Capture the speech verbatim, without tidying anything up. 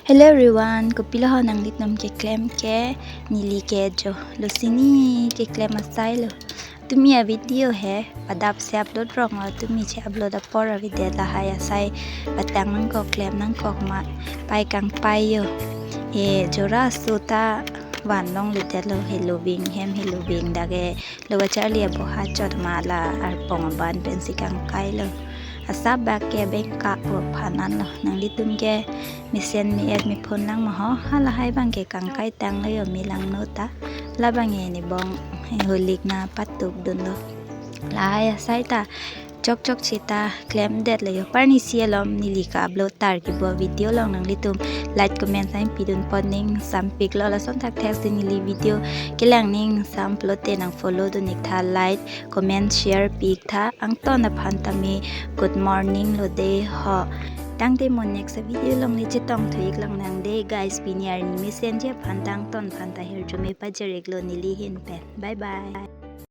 Hello everyone, kopilo ho nanglitum keklem ke? Neli ke jo lo sini keklem asai lo. Tumi a video he padap si upload rong lo, tumi che upload apor avedet, lahai asai patang nangkok, klem nangkok ma pai kangpai yo. E jora su ta van longle det lo, helo ving hem, helo ving dak ke lo kacharli abo ha chot ma la arpong aban pensi kangkai lo. Asap bak ke bengkak lo phanan lo. Nanglitum ke mesen me-et mephun lang ma ho, halahai bang ke kangkai tanglo yo, me langno ta. Labang e ne bong holik na patuk dunlo. Lahai asai ta chokchok seta klemdet lo yo. Parnisi alom neli ka upload tar kibo video along nanglitum like, comment sign pidun pon ning sampik lo. Lason thakthak si neli video kelang ning sam pulote nang follow dun ik tha, like, comment, share pi ik tha. Angton aphan tame good morning lo de ho. Tangte mo next video along le chetong thu ik lang nang de guys. Pini arni mesenji aphan ta angton aphan ta hirjume pajir ik lo neli hin pen. Bye bye.